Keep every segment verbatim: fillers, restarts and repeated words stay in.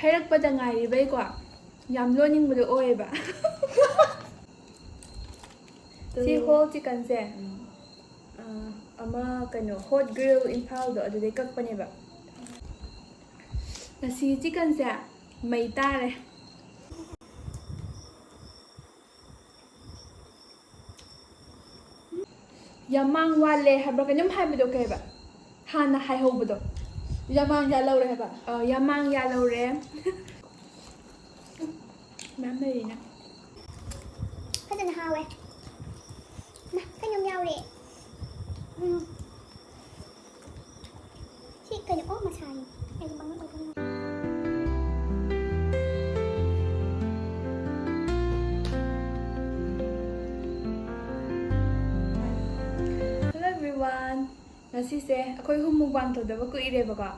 ꯍꯥꯏꯔꯛꯄꯗ ꯉꯥꯏꯔꯤꯕꯩꯀꯣ, ꯌꯥꯝ ꯂꯣꯟꯅꯤꯡꯕꯗꯣ ꯑꯣꯏꯌꯦꯕ꯫ ꯁꯤ ꯍꯣꯜ ꯆꯤꯀꯟꯁꯦ, ꯎꯝ꯫ ꯑꯥ, ꯑꯃ ꯀꯩꯅꯣ, ꯍꯣꯠ ꯒ꯭ꯔꯤꯜ ꯏꯝꯐꯥꯜꯗꯣ, ꯑꯗꯨꯗꯩ ꯀꯛꯄꯅꯦꯕ꯫ ꯉꯁꯤ ꯆꯤꯀꯟꯁꯦ ꯃꯩ ꯇꯥꯔꯦ꯫ ꯌꯥꯃꯥꯡ ꯋꯥꯠꯂꯦ ꯍꯥꯏꯕ꯭ꯔꯥ ꯀꯩꯅꯣꯝ ꯍꯥꯏꯕꯗꯣ, ꯀꯩ ꯍꯥꯏꯕ? ꯍꯥꯟꯅ ꯍꯥꯏꯍꯧꯕꯗꯣ꯫ ꯌꯥꯃꯥꯡ ꯌꯥꯜꯍꯧꯔꯦ ꯍꯥꯏꯕ꯫ ꯑ, ꯌꯥꯃꯥꯡ ꯌꯥꯜꯍꯧꯔꯦ꯫ ꯃꯌꯥꯝ ꯂꯩꯔꯤꯅ꯫ ꯐꯖꯅ ꯍꯥꯎꯋꯦ꯫ ꯃꯥ, ꯀꯩꯅꯣꯝ ꯌꯥꯎꯔꯦ꯫ ꯎꯝ꯫ ꯁꯤ ꯀꯩꯅꯣ? ꯑꯣ, ꯃꯁꯥꯅꯤ꯫ ꯑꯩꯗꯤ ꯄꯪꯉꯛ ꯑꯣꯏꯔꯛꯄ ꯉꯥꯏ꯫ Hello everyone. ꯉꯁꯤꯁꯦ ꯑꯩꯈꯣꯏ ꯑꯍꯨꯝ mukbang ꯇꯧꯗꯕ ꯀꯨꯏꯔꯦꯕꯀꯣ꯫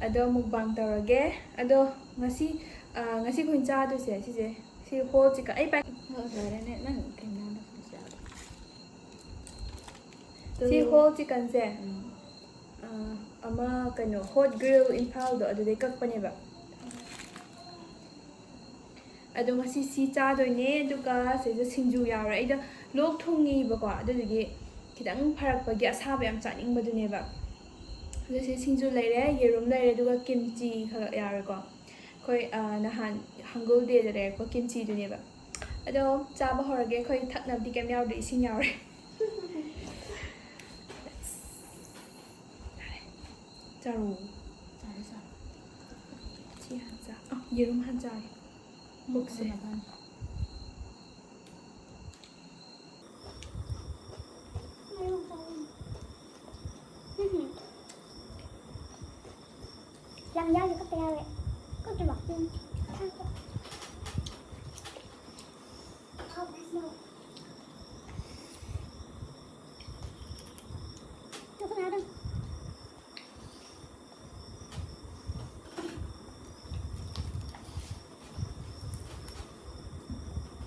ꯑꯗꯣ mukbang ꯇꯧꯔꯒꯦ꯫ ꯑꯗꯣ ꯉꯁꯤ, ꯑ, ꯉꯁꯤ ꯑꯩꯈꯣꯏꯅ ꯆꯥꯗꯣꯏꯁꯦ ꯁꯤꯁꯦ, ꯁꯤ ꯍꯣꯜ ꯆꯤꯀꯟ꯫ ꯑꯩ ꯄꯥꯏ-, ꯍꯣꯏ, ꯂꯣꯏꯔꯦꯅꯦ꯫ ꯅꯪ ꯀꯩꯅꯣꯗ ꯁꯤ ꯍꯣꯜ ꯆꯤꯀꯟꯁꯦ, ꯎꯝ꯫ ꯑ, ꯑꯃ ꯀꯩꯅꯣ, ꯍꯣꯠ ꯒ꯭ꯔꯤꯜ ꯏꯝꯐꯥꯜꯗꯣ, ꯑꯗꯨꯗꯩ ꯀꯛꯄꯅꯦꯕ꯫ ꯑꯗꯣ ꯉꯁꯤ ꯁꯤ ꯆꯥꯗꯣꯏꯅꯦ, ꯑꯗꯨꯒ ꯁꯤꯗ ꯁꯤꯡꯖꯨ ꯌꯥꯎꯔꯦ꯫ ꯑꯩꯗꯣ ꯂꯣꯛ ꯊꯨꯡꯉꯤꯕꯀꯣ, ꯑꯗꯨꯗꯨꯒꯤ ꯈꯤꯇꯪ ꯐꯔꯛꯄꯒꯤ ꯑꯁꯥꯕ ꯌꯥꯝ ꯆꯥꯅꯤꯡꯕꯗꯨꯅꯦꯕ꯫ ꯑꯗꯣ ꯁꯤ ꯁꯤꯡꯖꯨ ꯂꯩꯔꯦ, ꯌꯦꯔꯨꯝ ꯂꯩꯔꯦ, ꯑꯗꯨꯒ ꯀꯤꯝꯆꯤ ꯈꯔ ꯌꯥꯎꯔꯦꯀꯣ꯫ ꯑꯩꯈꯣꯏ, ꯑ, ꯅꯍꯥꯟ ꯍꯪꯒꯜ ꯗꯦꯗ ꯂꯩꯔꯛꯄ ꯀꯤꯝꯆꯤꯗꯨꯅꯦꯕ꯫ ꯑꯗꯣ ꯆꯥꯕ ꯍꯧꯔꯒꯦ꯫ ꯑꯩꯈꯣꯏ ꯊꯛꯅꯕꯗꯤ ꯀꯩꯝ ꯌꯥꯎꯗꯦ, ꯏꯁꯤꯡ ꯌꯥꯎꯔꯦ꯫ ꯌꯥꯔꯦ꯫ ꯆꯥꯔꯣ꯫ ꯆꯥꯔꯦ, ꯆꯥꯔꯦ꯫ ꯁꯤ ꯍꯥꯟꯅ ꯆꯥ-, ꯑ, ꯌꯦꯔꯨꯝ ꯍꯥꯟꯅ ꯆꯥꯒꯦ꯫ ꯄꯨꯛꯁꯦ꯫ ꯃꯄꯥꯟ, ꯃꯄꯥꯟ꯫ ꯂꯥꯡ ꯌꯥꯎꯔꯤ ꯀꯛꯇ ꯌꯥꯔꯣꯏ꯫ ꯀꯛꯇ꯭ꯔꯤꯕꯣ? ꯎꯝ꯫ ꯊꯥꯡ ꯀꯛ-, ꯍꯥꯎꯕꯅꯦ ꯁꯤꯅ꯫ ꯇꯨ ꯈꯨꯠ ꯅꯥꯗꯧ꯫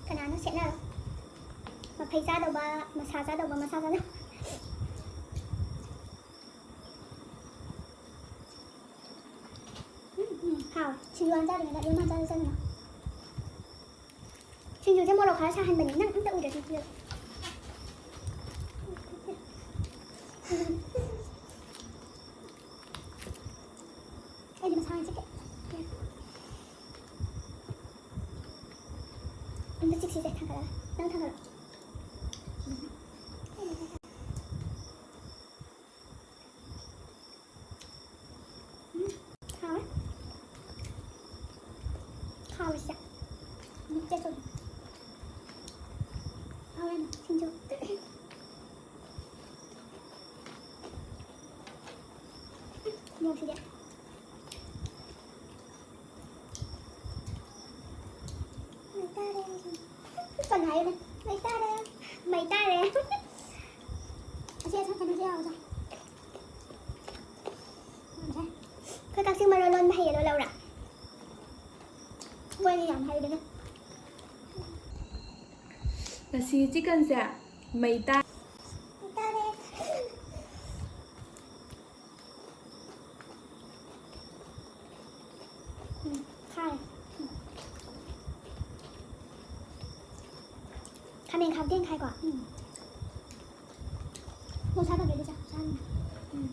ꯀꯅꯥꯅꯣ ꯁꯦꯠꯅꯔꯣ? ꯃꯐꯩ ꯆꯥꯗꯧꯕ, ꯃꯁꯥ ꯆꯥꯗꯧꯕ, ꯃꯁꯥ ꯆꯥꯗꯧꯕ꯫ ꯎꯝ, ꯎꯝ꯫ ꯁꯤꯡꯖꯨ ꯍꯥꯟ ꯆꯥꯗ꯭ꯔꯤꯉꯩꯗ ꯏꯔꯣꯟ ꯍꯥꯟ ꯆꯥꯔꯁꯤ ꯆꯪꯉꯤꯅ꯫ ꯁꯤꯡꯖꯨꯁꯦ ꯃꯣꯔꯣꯛ ꯈꯔ ꯁꯥꯍꯟꯕꯅꯤ꯫ ꯅꯪ ꯑꯝꯇ ꯎꯗ꯭ꯔꯁꯨ ꯄꯤꯔꯛꯑꯣ꯫ ꯑꯩꯗꯤ ꯃꯁꯥꯅ ꯆꯤꯛꯑꯦ꯫ ꯑꯝꯇ ꯆꯤꯛꯁꯤꯁꯦ ꯊꯥꯡꯒꯠꯂꯒ꯫ ꯅꯪ ꯊꯥꯡꯒꯠꯂꯣ꯫ ꯎꯝ, ꯍꯥꯎꯋꯦ꯫ ꯍꯥꯎꯋꯦ ꯁꯤꯁꯦ꯫ ꯎꯝ, taste ꯇꯧꯁꯦ꯫ ꯍꯥꯎꯋꯦ ꯌꯥꯝꯅ ꯁꯤꯡꯖꯨ꯫ ꯃꯣꯔꯣꯛꯁꯤꯗꯤ꯫ ꯃꯩ ꯇꯥꯔꯦ꯫ ꯀꯟꯅ ꯍꯥꯏꯌꯨꯅꯦ꯫ ꯃꯩ ꯇꯥꯔꯦ꯫ ꯃꯩ ꯇꯥꯔꯦ꯫ ꯑꯁꯤ ꯑꯁꯪ ꯀꯩꯅꯣꯁꯦ ꯌꯥꯎꯕꯗꯣ꯫ ꯌꯥꯎꯗ꯭ꯔꯦ꯫ ꯑꯩꯈꯣꯏ ꯀꯛꯆꯤꯡ ꯃꯔꯣꯜ ꯂꯣꯟꯕ ꯍꯩꯌꯦ ꯂꯣꯜꯂꯧꯔꯥ? ꯃꯣꯏꯅ ꯌꯥꯝ ꯍꯩꯕꯅꯦ꯫ ꯉꯁꯤ ꯆꯤꯛꯀꯟꯁꯦ ꯃꯩ ꯇꯥ-, ꯃꯩ ꯇꯥꯔꯦ꯫ ꯎꯝ, ꯈꯥꯏ꯫ ꯎꯝ꯫ ꯈꯥꯃꯦꯟ ꯈꯥꯕꯗꯤ ꯌꯥꯝ ꯈꯥꯏꯀꯣ꯫ ꯎꯝ꯫ ꯃꯣꯔꯣꯛ ꯁꯥꯗꯕꯅꯦ ꯑꯗꯨ ꯆꯥ-, ꯆꯥꯅꯤꯡꯉꯦ꯫ ꯎꯝ꯫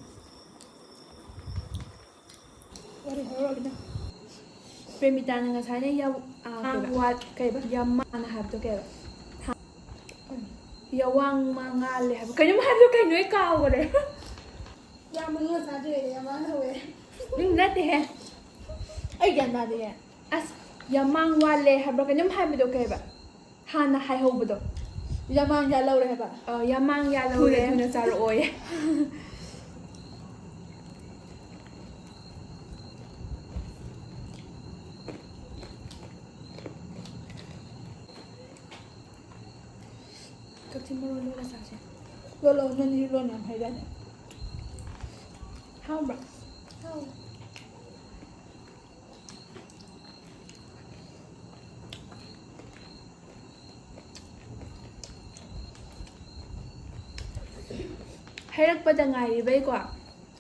ꯋꯥꯔꯤ ꯍꯧꯔꯛꯑꯒꯅ꯫ ꯄ꯭ꯔꯦꯃꯤꯇꯥꯅ ꯉꯁꯥꯏꯅ ꯌꯥꯝ, ꯑꯥ, ꯀꯩꯕ? ꯋꯥꯠ-, ꯀꯩꯕ? ꯌꯥꯝ ꯃꯥꯅ ꯍꯥꯏꯕꯗꯣ ꯀꯩꯕ? ꯊꯥ-, ꯀꯩꯅꯣ? ꯌꯥꯋꯥꯡ ꯃꯉꯥꯜꯂꯦ ꯍꯥꯏꯕ꯫ ꯀꯩꯅꯣꯝ ꯍꯥꯏꯕꯗꯣ ꯀꯩꯅꯣ? ꯑꯩ ꯀꯥꯎꯈꯔꯦ꯫ ꯌꯥꯝ ꯃꯉꯥ ꯆꯥꯗꯣꯏꯅꯦ, ꯌꯥꯝ ꯃꯉꯥ ꯍꯧꯋꯦ꯫ ꯎꯝ, ꯅꯠꯇꯦꯍꯦ꯫ ꯑꯩ ꯒ꯭ꯌꯥꯟ ꯇꯥꯗꯦꯍꯦ꯫ ꯑꯁ, ꯌꯥꯝ ꯃꯥꯡ ꯋꯥꯠꯂꯦ ꯍꯥꯏꯕ꯭ꯔꯥ? ꯀꯩꯅꯣꯝ ꯍꯥꯏꯕꯗꯣ ꯀꯩꯕ? ꯍꯥꯟꯅ ꯍꯥꯏꯍꯧꯕꯗꯣ꯫ ꯌꯥꯃꯥꯡ ꯌꯥꯜꯍꯧꯔꯦ ꯍꯥꯏꯕ꯫ ꯑ, ꯌꯥꯃꯥꯡ ꯌꯥꯜꯍꯧꯔꯦ꯫ ꯊꯨꯅ ꯊꯨꯅ ꯆꯥꯔꯛꯑꯣꯌꯦ꯫ ꯀꯛꯆꯤꯡ ꯃꯔꯣꯜ ꯂꯣꯜꯂ ꯆꯥꯁꯦ꯫ ꯂꯣꯜꯂꯣ, ꯅꯪꯗꯤ ꯂꯣꯟ ꯌꯥꯝ ꯍꯩꯗꯥꯏꯅꯦ꯫ ꯍꯥꯎꯕ꯭ꯔꯥ? ꯍꯥꯎ꯫ ꯍꯥꯏꯔꯛꯄꯗ ꯉꯥꯏꯔꯤꯕꯩꯀꯣ,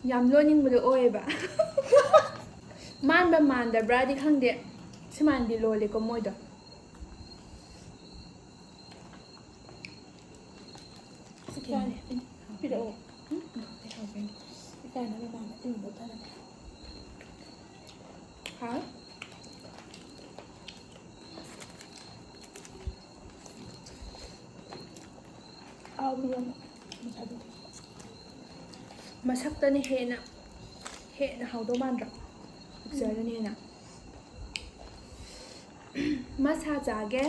ꯌꯥꯝ ꯂꯣꯟꯅꯤꯡꯕꯗꯣ ꯑꯣꯏꯌꯦꯕ꯫ ꯃꯥꯟꯕ ꯃꯥꯟꯗꯕ꯭ꯔꯥꯗꯤ ꯈꯪꯗꯦ, ꯁꯨꯃꯥꯏꯅꯗꯤ ꯂꯣꯜꯂꯦꯀꯣ ꯃꯣꯏꯗꯣ꯫ ꯆꯤꯛꯀꯟꯅꯦ꯫ ꯄꯤꯔꯛꯑꯣ꯫ ꯎꯝ, ꯍꯥꯎꯕꯅꯦ꯫ ꯏꯀꯥꯏꯅꯕ ꯃꯥꯟꯕ ꯇꯤꯟ ꯌꯣꯠꯊꯔꯅꯤ꯫ ꯍꯥꯎ꯫ ꯍꯥꯎꯕꯅꯦ ꯌꯥꯝꯅ꯫ ꯃꯁꯛꯇꯅ ꯍꯦꯟꯅ, ꯍꯦꯟꯅ ꯍꯥꯎꯗꯧ ꯃꯥꯟꯗ꯭ꯔꯣ? ꯄꯤꯛꯆꯔꯅꯤ ꯍꯦꯟꯅ꯫ ꯃꯁꯥ ꯆꯥꯒꯦ꯫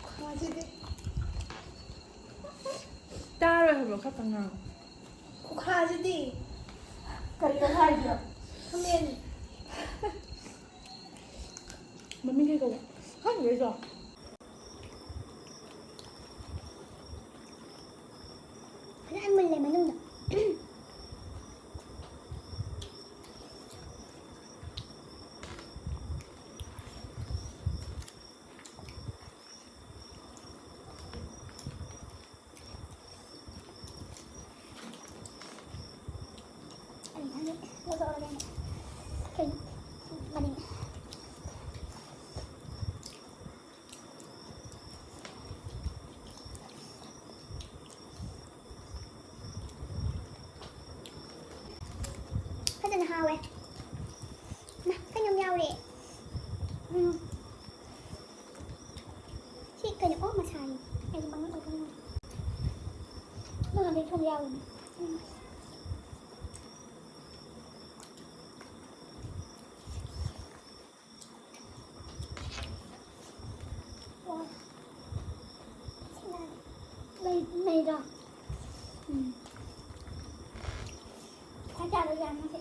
ꯈꯨꯈꯥꯁꯤꯗꯤ꯫ ꯇꯥꯔꯣꯏ ꯍꯥꯏꯕ, ꯈꯛꯇ ꯉꯥꯡꯉꯣ꯫ ꯈꯨꯈꯥꯁꯤꯗꯤ꯫ ꯀꯔꯤꯅꯣ ꯍꯥꯏꯁꯤꯕꯣ? ꯈꯥꯃꯦꯟ꯫ ꯃꯃꯤꯡ ꯀꯩ ꯀꯧꯕ? ꯈꯪꯗꯦ ꯑꯩꯁꯨ꯫ ꯐꯖꯅ ꯃꯨꯜꯂꯦ ꯃꯅꯨꯡꯗ꯫ ꯑꯩ ꯊꯝꯃꯦ꯫ ꯂꯧꯊꯣꯛꯑꯒꯦ ꯑꯩꯅ꯫ ꯀꯩꯅꯣ? ꯃꯅꯤꯡ꯫ ꯐꯖꯅ ꯍꯥꯎꯋꯦ꯫ ꯃꯥ, ꯀꯩꯅꯣꯝ ꯌꯥꯎꯔꯦ꯫ ꯎꯝ꯫ ꯁꯤ ꯀꯩꯅꯣ? ꯑꯣ, ꯃꯁꯥꯅꯤ꯫ ꯑꯩꯗꯤ ꯄꯪꯉꯛ ꯑꯣꯏꯔꯝꯃꯦ꯫ ꯃꯥꯗꯤ ꯊꯨꯝ ꯌꯥꯎꯕꯅꯤ꯫ ꯎꯝ꯫ ꯋꯥ꯫ ꯁꯤꯅ ꯃꯩ-, ꯃꯩꯔꯣ? ꯎꯝ꯫ ꯆꯥꯛ ꯆꯥꯕ ꯌꯥꯝ ꯅꯨꯡꯁꯤ꯫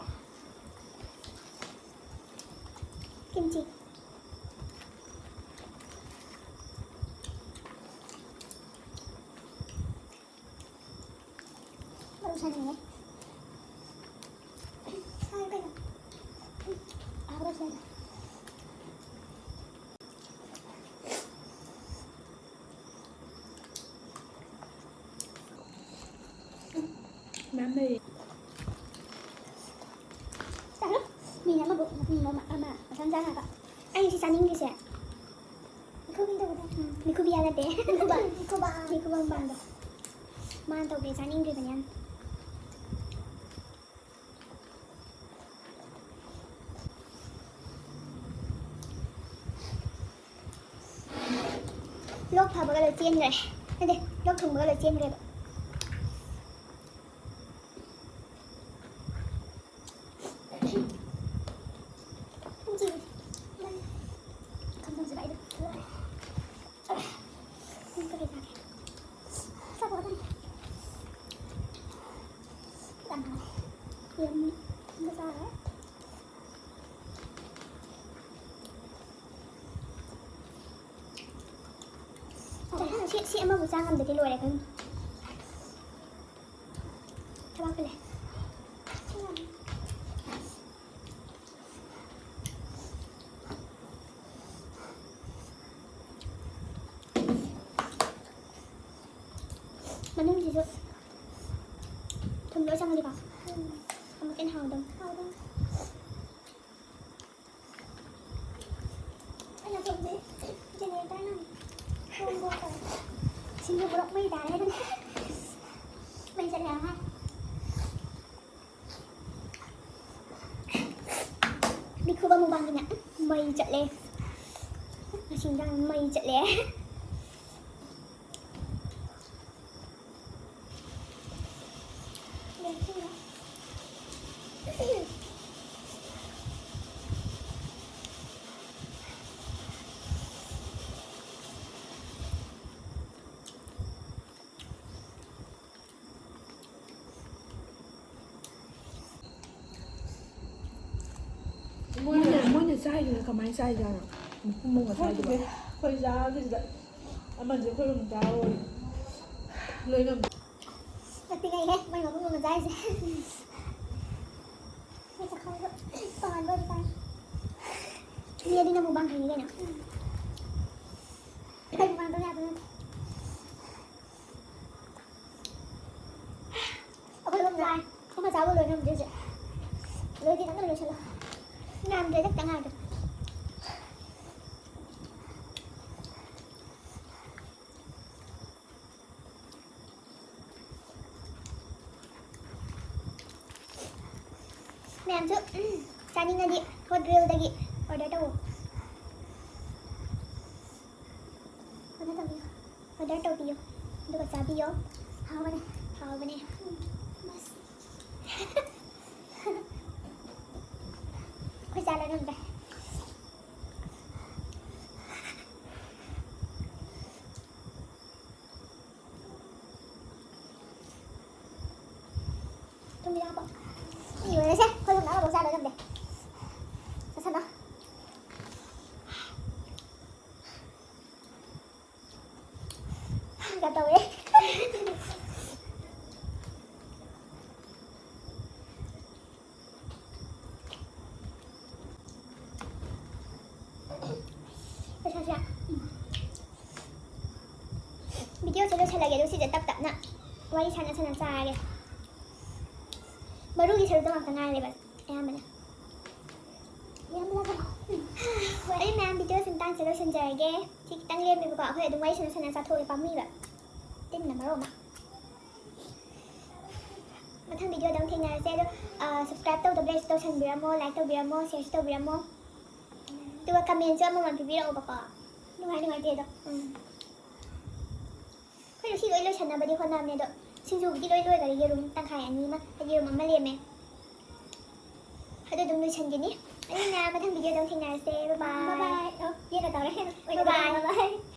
ꯀꯤꯝꯆꯤ꯫ ꯃꯔꯨ ꯁꯥꯅꯤꯡꯉꯦ꯫ ꯁꯥꯏ ꯀꯩꯅꯣ꯫ ꯍꯥꯞꯄ꯭ꯔꯣ ꯁꯤꯗ? ꯆꯠꯂꯣ꯫ ꯃꯤꯅ ꯑꯃꯕꯨ ꯃꯄꯨꯝ ꯑꯃ, ꯑꯃ ꯃꯊꯟ ꯆꯥꯅꯕ꯫ ꯑꯩ ꯁꯤ ꯆꯥꯅꯤꯡꯗ꯭ꯔꯤꯁꯦ꯫ ꯃꯤꯈꯨꯕꯤ ꯇꯧꯕꯗꯣ꯫ ꯎꯝ, ꯃꯤꯈꯨꯕꯤ ꯍꯥꯏꯕ ꯅꯠꯇꯦ꯫ ꯃꯤꯈꯨꯕ꯫ ꯃꯤꯈꯨꯕ꯫ ꯃꯤꯈꯨꯕ ꯃꯄꯥꯟꯗꯣ꯫ ꯃꯥꯅ ꯇꯧꯕꯤꯔ ꯆꯥꯅꯤꯡꯗ꯭ꯔꯤꯕꯅꯦ ꯌꯥꯝ꯫ ꯂꯣꯛ ꯐꯕꯒ ꯂꯣꯏ ꯆꯦꯟꯈ꯭ꯔꯦ꯫ ꯅꯠꯇꯦ, ꯂꯣꯛ ꯊꯨꯡꯕꯒ ꯂꯣꯏ ꯆꯦꯟꯈ꯭ꯔꯦꯕ꯫ ꯁꯤ, ꯁꯤ ꯑꯃꯕꯨ ꯆꯥ ꯉꯝꯗꯗꯤ ꯂꯣꯏꯔꯦ ꯈꯪꯉꯤ꯫ ꯊꯕꯥꯛ ꯀꯜꯂꯦ꯫ ꯃꯅꯨꯡꯁꯤꯁꯨ ꯊꯨꯝ ꯂꯣꯏ ꯆꯪꯉꯗꯤꯀꯣ, ꯎꯝ, ꯑꯃꯨꯛꯀ ꯍꯦꯟꯅ ꯍꯥꯎꯗꯧꯅꯤ꯫ ꯍꯥꯎꯗꯧꯅꯤ꯫ ꯑꯩꯅ ꯊꯣꯡꯕꯁꯦ generator ꯅ ꯊꯣꯡꯕ ꯇꯧꯋꯦ꯫ ꯁꯤꯡꯖꯨ ꯄꯨꯂꯞ ꯃꯩ ꯇꯥꯔꯦ ꯑꯗꯨꯅ꯫ ꯃꯩ ꯆꯠꯂꯦ ꯍꯥꯏ꯫ ꯃꯤꯈꯨꯕ ꯃꯨꯛꯕꯥꯡꯒꯤꯅꯦ꯫ ꯃꯩ ꯆꯠꯂꯦ꯫ ꯉꯁꯤ ꯏꯟꯖꯥꯡ ꯃꯩ ꯆꯠꯂꯦ꯫ ꯃꯣꯏꯅ, ꯃꯣꯏꯅ ꯆꯥꯏꯗꯨꯅ ꯀꯃꯥꯏꯅ ꯆꯥꯏꯖꯥꯠꯅꯣ? ꯃꯄꯨꯝ ꯑꯃꯒ ꯆꯥꯏꯗꯨꯕ? ꯈꯪꯗꯦ꯫ ꯑꯩꯈꯣꯏ ꯆꯥꯕꯁꯤꯗ ꯑꯃꯁꯦ ꯑꯩꯈꯣꯏ ꯑꯗꯨꯝ ꯆꯥꯕ ꯑꯣꯏ꯫ ꯂꯣꯏ ꯉꯝꯗꯦ꯫ ꯉꯛꯇꯤ ꯉꯛꯏꯍꯦ, ꯃꯣꯏ ꯃꯄꯨꯝ ꯑꯃ ꯆꯥꯏꯁꯦ꯫ ꯃꯣꯏ ꯆꯥꯛꯈꯥꯎꯗꯣ ꯇꯣꯉꯥꯟꯕ ꯑꯣꯏꯕ ꯖꯥꯠꯅꯤ꯫ ꯃꯤ ꯑꯅꯤꯅ ꯃꯨꯛꯕꯥꯡ ꯍꯩꯅꯤ ꯀꯩꯅꯣ꯫ ꯑꯩ ꯃꯨꯛꯕꯥꯡ ꯇꯧ ꯌꯥꯕ ꯅꯠꯇꯦ꯫ ꯑꯩꯈꯣꯏ ꯑꯍꯨꯝꯅ ꯃꯌꯥꯝꯁꯨ, ꯎꯝ, ꯆꯥꯅꯤꯡꯉꯗꯤ Hot Grillꯗꯒꯤ order ꯇꯧꯋꯣ꯫ Order ꯇꯧꯕꯤꯌꯨ꯫ Order ꯇꯧꯕꯤꯌꯨ꯫ ꯑꯗꯨꯒ ꯆꯥꯕꯤꯌꯣ꯫ ꯍꯥꯎꯕꯅꯦ꯫ ꯍꯥꯎꯕꯅꯦ꯫ ꯎꯝ, ꯃꯁ-, ꯑꯩꯈꯣꯏ ꯆꯥ ꯂꯣꯏ ꯉꯝꯗ꯭ꯔꯦ꯫ ꯊꯨꯝ ꯌꯥꯛꯄ꯫ ꯃꯤ ꯑꯣꯏꯔꯁꯦ, ꯑꯩꯈꯣꯏ ꯍꯨꯝꯅ ꯑꯃꯐꯥꯎ ꯆꯥꯕ ꯉꯝꯗꯦ꯫ ꯆꯠꯁꯅꯣ꯫ ꯀ ꯇꯧꯋꯦ꯫ ꯄꯩꯁꯥꯁꯦ, ꯎꯝ꯫ Videoꯁꯦ ꯂꯣꯏꯁꯤꯜꯂꯒꯦ, ꯑꯗꯨ ꯁꯤꯁꯦ ꯇꯞ ꯇꯞꯅ ꯋꯥꯔꯤ ꯁꯥꯟꯅ ꯁꯥꯟꯅ ꯆꯥꯔꯒꯦ꯫ ꯃꯔꯨꯒꯤ ꯁꯔꯨꯛꯇꯣ ꯉꯥꯛꯇ ꯉꯥꯏꯔꯦꯕ ꯑꯌꯥꯝꯕꯅ꯫ ꯌꯥꯝꯅ ꯀꯩꯅꯣ, ꯎꯝ꯫ ꯍꯣꯏ, ꯑꯩ ꯃꯌꯥꯝ videoꯁꯦ ꯃꯇꯥꯡꯁꯦ ꯂꯣꯏꯁꯤꯟꯖꯔꯒꯦ꯫ ꯁꯤ ꯈꯤꯇꯪ ꯂꯦꯝꯃꯦꯕꯀꯣ, ꯑꯩꯈꯣꯏ ꯑꯗꯨꯝ ꯋꯥꯔꯤ ꯁꯥꯟꯅ ꯁꯥꯟꯅ ꯆꯥꯊꯣꯛꯑꯦ, ꯄꯥꯝꯃꯨꯏꯕ꯫ ꯇꯤꯟꯅ ꯃꯔꯣꯟ ꯑꯃ꯫ ꯃꯊꯪ videoꯗ ꯑꯃꯨꯛ ꯊꯦꯡꯅꯔꯁꯦ꯫ ꯑꯗꯣ, ꯑ, subscribe ꯇꯧꯗꯕ ꯂꯩꯔꯁꯨ ꯇꯧꯁꯟꯕꯤꯔꯝꯃꯣ, like ꯇꯧꯕꯤꯔꯝꯃꯣ, shareꯁꯨ ꯇꯧꯕꯤꯔꯝꯃꯣ꯫ ꯑꯗꯨꯒ commentꯁꯨ ꯑꯃꯃꯝ ꯄꯤꯕꯤꯔꯛꯑꯣꯕꯀꯣ꯫ ꯅꯨꯡꯉꯥꯏ ꯅꯨꯡꯉꯥꯏꯇꯦ ꯑꯗꯣ꯫ ꯎꯝ꯫ ꯑꯩꯈꯣꯏꯁꯨ ꯁꯤ ꯂꯣꯏ ꯂꯣꯏꯁꯟꯅꯕꯗꯤ ꯍꯣꯠꯅꯕꯅꯦ ꯑꯗꯣ, ꯁꯤꯡꯖꯨꯕꯨꯗꯤ ꯂꯣꯏ ꯂꯣꯏꯈꯔꯦ, ꯌꯦꯔꯨꯝ ꯇꯪꯈꯥꯏ ꯑꯅꯤ ꯑꯃ, ꯌꯦꯔꯨꯝ ꯑꯃ ꯂꯦꯝꯃꯦ꯫ ꯑꯗꯨ ꯑꯗꯨꯝ ꯂꯣꯏꯁꯟꯈꯤꯅꯤ꯫ ꯑꯗꯨꯅ ꯃꯊꯪ videoꯗ ꯑꯃꯨꯛ ꯊꯦꯡꯅꯔꯁꯦ꯫ Bye bye꯫ Bye bye꯫ ꯑꯣ, ꯌꯦꯅ ꯇꯧꯔꯦ꯫ Bye bye꯫ Bye bye꯫